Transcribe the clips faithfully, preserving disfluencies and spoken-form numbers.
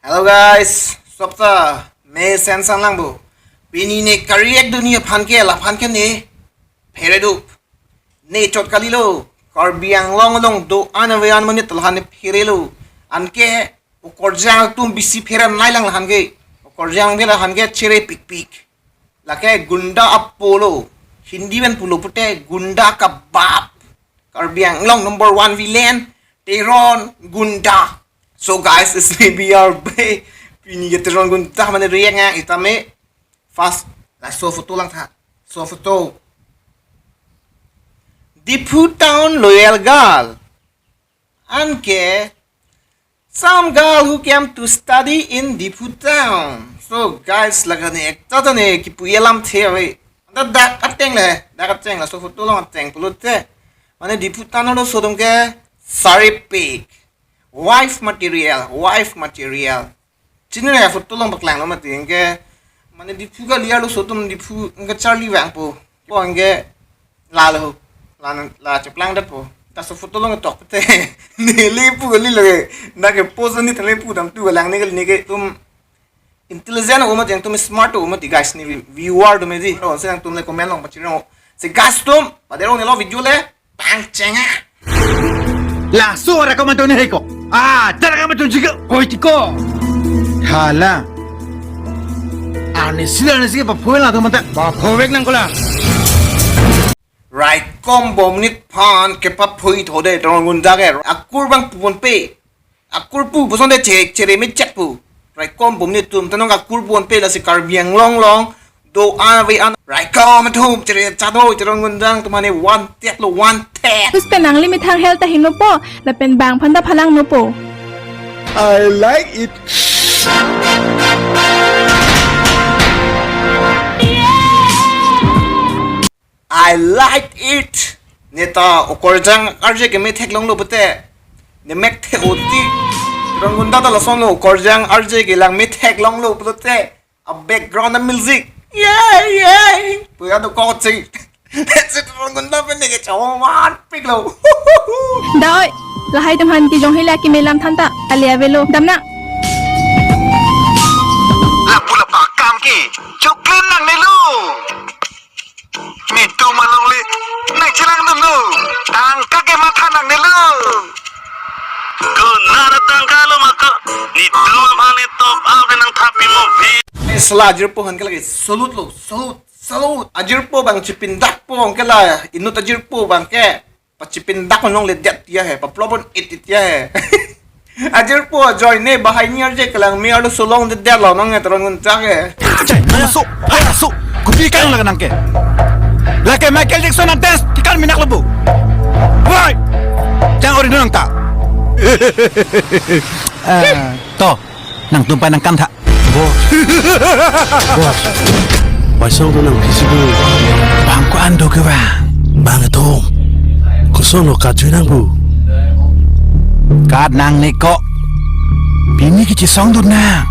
Hello guys, sopta me Sensan lang bo. Pini ne kari ek duni aphan ke laphan ke ne pheredup. Ne chot kalilo, Karbi Anglong along do-an ave-an amonit lahan ne pherelo. Anke okorjang atum bisi phere nai lang lahan ke. Okorjang ke lahan ke chere pikpik. Lake gunda apolo. Hindi pen pulo pute gunda ka bap. Karbi Anglong number one villain, Teron Gunda. So guys, it's me B R B. Pini ke Teron Gunda mane react nang itame. First, laso photo lang tha. So photo. Diphu Town loyal girl. Anke some girl who came to study in Diphu Town. So guys, lake ne ekta ta ne kipu alam the ave. Anta dak ateng le, dak ateng laso photo along ateng pulote. Mane Diphu Town arloso atum ke saripik. Wife material, wife material. Chini ne photo along paklanglo mati anke. Mane Diphu kali arloso atum Diphu anke charli vangpo. Po anke lalo, la, la cheplang det po. Laso photo along tok te. Neli pu kali lake. Dak ke post ni tele pu dam tu lang ne kali ne ke atum intelligent o mati, atum smart o mati guys, ne viewer do me di. Ron se atum le comment along pachirong. Se guys atum, padero ne lo video le. Pangcheng ah. Laso ara kamatun he ko. Ah, tara kamatun jiga. Oi tiko. Hala. Ani sila ani sila paphoy la tumata. Paphoy nang kola. Raikom bomnit aphan kepaphoy thode Teron Gunda ke. Akur bang pupon pe. Akur pu puson de che chere me chek pu. Raikom bomnit atum tanong akur pupon pe lasi Karbi Anglong along do-an ave-an. Raikom atum chere chado Teron Gunda atum mane wanted lo, wanted. Tus pen nangli methang health ta hingno po, lapen bang aphan ta phalang no po. I like it. I like it. Neta okorjang arje ke methek longlo pute. Ne mek the oti. Teron Gunda ta lason lo okorjang arje ke lang methek longlo pute. A background a music. Yay, yay. Puya do kochi. Teron Gunda pen ne ke choman piklo. Doi, lahai atum aphan kejong hila keme alam than ta. Ali avelo. Damna. Lapu lapa akam ke. Choklim nangnelo. Netum alongle, nangchelangdunlo. Tangka ke matha nangnelo. Konat atangka lo ma ko. Netum aphan ne top up nangthapi mo phi. Sela ajirpo aphan ke lake salute lo, salute, salute. Ajirpo bang chipindakpo aphan ke la, inut ajirpo abang ke. Pachipindak along le det ya he, paplopon it it ya he. Ajirpo ajoine bahai ni arje kelang me arloso along det det lo nang Teron Gunda ke. Chai, mana so, mana so, kopi kang lake nang ke. Lake Michael Jackson a dance, tikar minak lebu. Woi, jang ori nang ta. Eh, to, nangtum pai nangkantha. Boss. Boss. Baisong tu nang kisi bu. Bang ko-an do ke bang. Bang atum. Kosong lo kajui nang bu. Kat nang ne ko. Pini kachesong dun nang.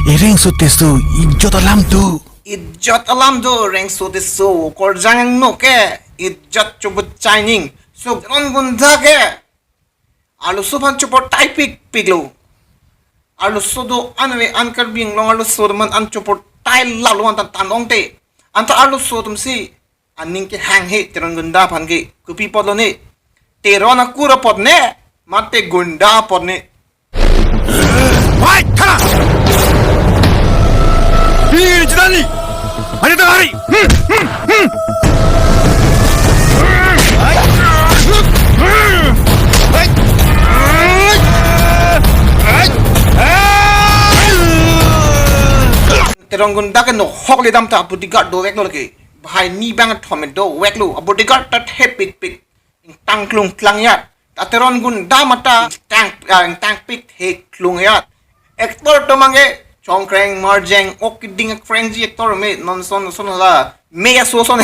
Ireng so teso ijot alam tu. Ijot alam tu reng so teso. Okorjang no ke. Ijot chobut chaining. So Teron Gunda ke. Arloso aphan chopor tai pikpik lo. Arloso do-an ave-an Karbi Anglong arloso do man an chopor tai lalo an tan tan ong te. Anta arloso atum si aning kehang he Teron Gunda aphan ke kopi apot lo ne. Teron akur apot ne, mate Gunda apot ne. Wai, khara! Hi, jidani! Mari ta hari! Hmm, hmm, hmm. Teron Gunda ke nohok le dam ta bodyguard dovek lo lake. Bahai ni bang thom dovek lo. Bodyguard ta thepik pik. Ingtang klung klang ya. Teron Gunda mata ingtang, ah, ingtang pik the klung ya. Actor atum abang ke chongkreng marjeng ok ding krengji actor me non son son la. Me aso son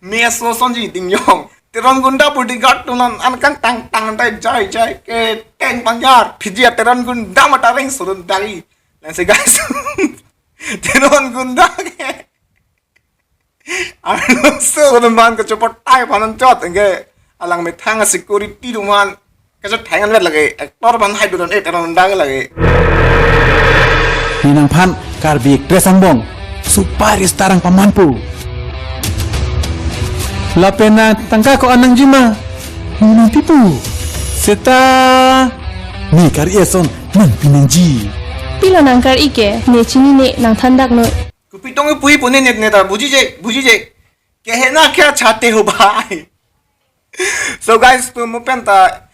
me aso sonji ding yong. Teron Gunda bodyguard atum non an kangtang tang tai jai jai ke teng pangyar. Phiji Teron Gunda mata reng surun dari. Lang se guys. Teron Gunda ke. Arloso atum aphan kachopor tai aphan anchot anke alang methang security atum aphan kachethang anvet lake actor aphan hai dun e Teron Gunda ke lake. Pini nangphan Karbi actress angbong superstar nangpamanpo. Lapen nang tangka ko-an nangjima? Nang pipo? Seta ne kar-i ason nangpi nangji. Pilo nang kar-i ke, ne chinine, nang thandak noi. Kopi tong ipui pu ne net net ta buji je, buji je. Kehena kya chate ho bhai? So guys, tu mo pen ta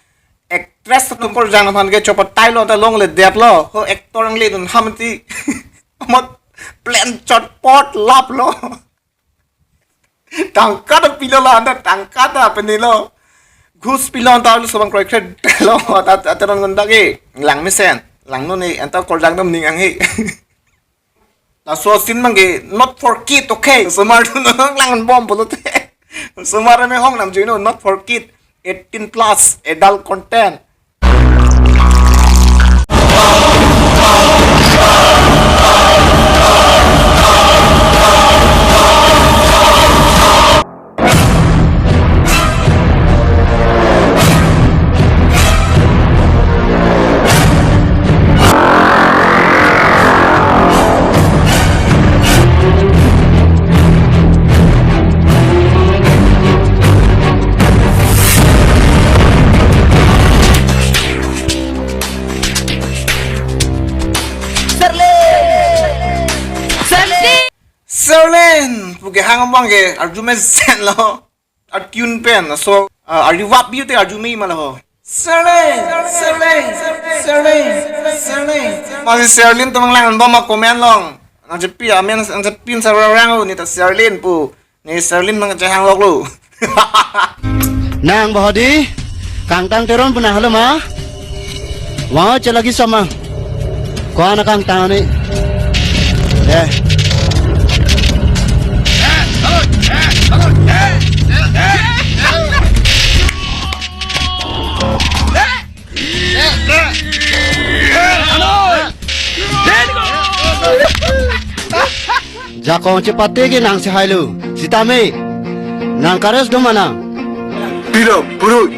actress tu korjang aphan ke chopatailo ta longledetlo. Ho actor angledun hamti. Amot plan chotpot laplo. Tangka ta pilo la anta tangka ta penilo. Ghus pilo anta lu sobang kroikre lo. Ta ta Teron Gunda ke langmesen. Langnon ni anta korjang dam ning anghe. Laso scene abang ke not for kid, okay? Osomar tu nang langbom pulote. Osomar me hong nam juino, not for kid, eighteen plus, adult content. Serlin! Serlin! Pu kehang abang ke arju mesenlo. Atune pen, so, uh, arju vap biu te arju me ma la ho. Serlin, Serlin, Serlin, Serlin. Masi Serlin atum nang langbom ma comment along. Nangchepi amen, nangchepi sararang ne ta Serlin pu. Ne Serlin nangchehang loklo. Nang bahodi, Kangtang Teron pu nang helo ma? Wah, chelagi sama. Ko-an akangtang ni. Eh. Jakong chepate ke nang si hailo. Sitame. Nang kares do ma nang? Pilo, purut.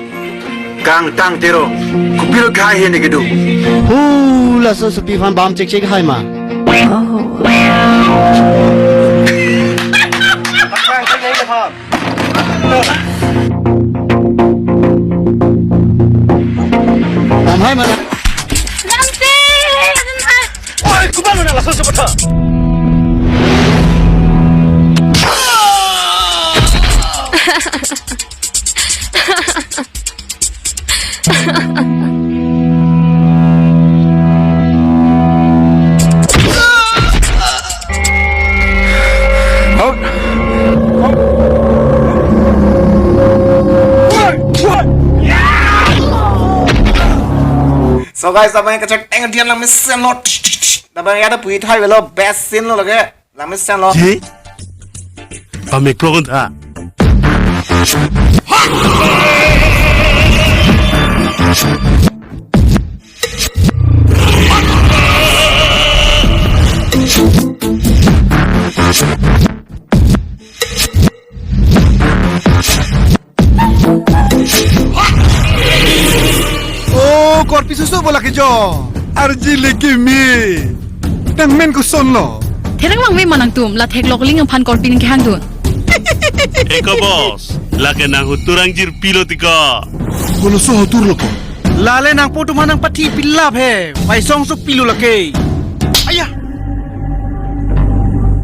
Kangtang Teron. Kopilo khai he ne kedo. Hu, laso sopi aphan bam chekchek hai ma. Bam hai ma nang? Oi, komat lo nang laso sopi ta? So guys, abang kachak teng dian lang mesen lo. Abang ya da pui thai velo best scene lo lake. Langmesen lo. Ji? Pamik pro ta. Oh, korpi susu bola kejo. Arji leke me. Nang men koson lo? Therang lang me ma nangtum, la theklok ling aphan korpi nangkehang dun. Eko boss, lake nang hutur angjir pilo tiko. Kono so hutur lo ko? Lale nangpo atum aphan nangpathi pilap he. Paisong so pilo lake. Aya.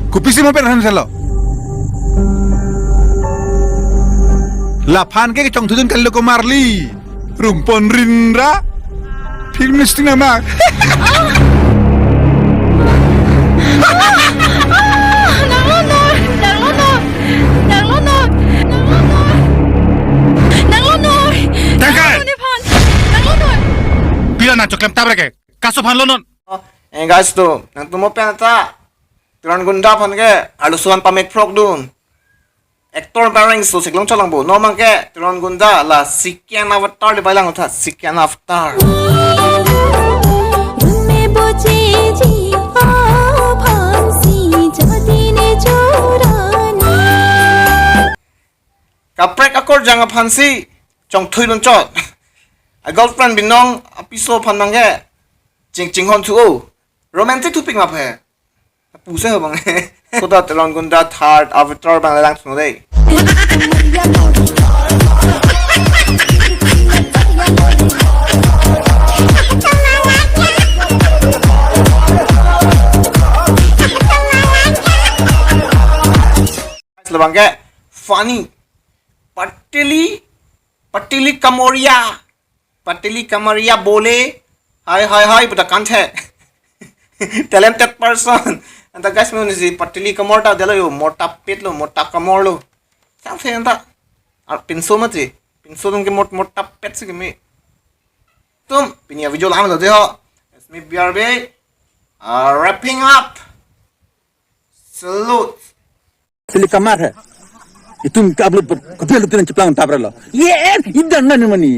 Kopisi mo pen han salo. Laphan ke kechongthudun kali lo ko marli. Rumpon rinra. Film shooting nama. Nanglonoi, nanglonoi, nanglonoi, nanglonoi, nanglonoi. Tangkai. Nanglonoi aphan, nanglonoi. Pila nang choklem tabra ke? Kaso aphan lonon. Eh guys to, nangtum mo pen ta Teron Gunda aphan ke arloso an pamik phrok dun. Actor pareng so seklong cholangbo. No mangke Teron Gunda la Sikian Avatar le bailang utha Sikian Avatar. Kaprek akorjang aphansi chongthui lun chot. A girlfriend binong apiso aphan mangke ching chinghon thu o. Romantic topik ma phe. Pusa bang. Koda Teron Gunda third avatar bang lang suno dei. Labang ke funny. Pateli, Pateli Kamoria. Pateli Kamoria bole. Hai, hai, hai, pu ta kan the. Talented person. Anta guys, mo ni si Pateli Kamor ta delo yo, mota pet lo, mota kamor lo. Sang se anta. Ar pinso mati. Pinso dong ke mot, mota pet si kami. Tum, pini a video lang lo dei ho. It's me B R B. Uh, wrapping up. Salute. Pateli Kamor hai. Itum ke upload, kopi upload tin cheplang tapra lo. Ye, idan na ni mani.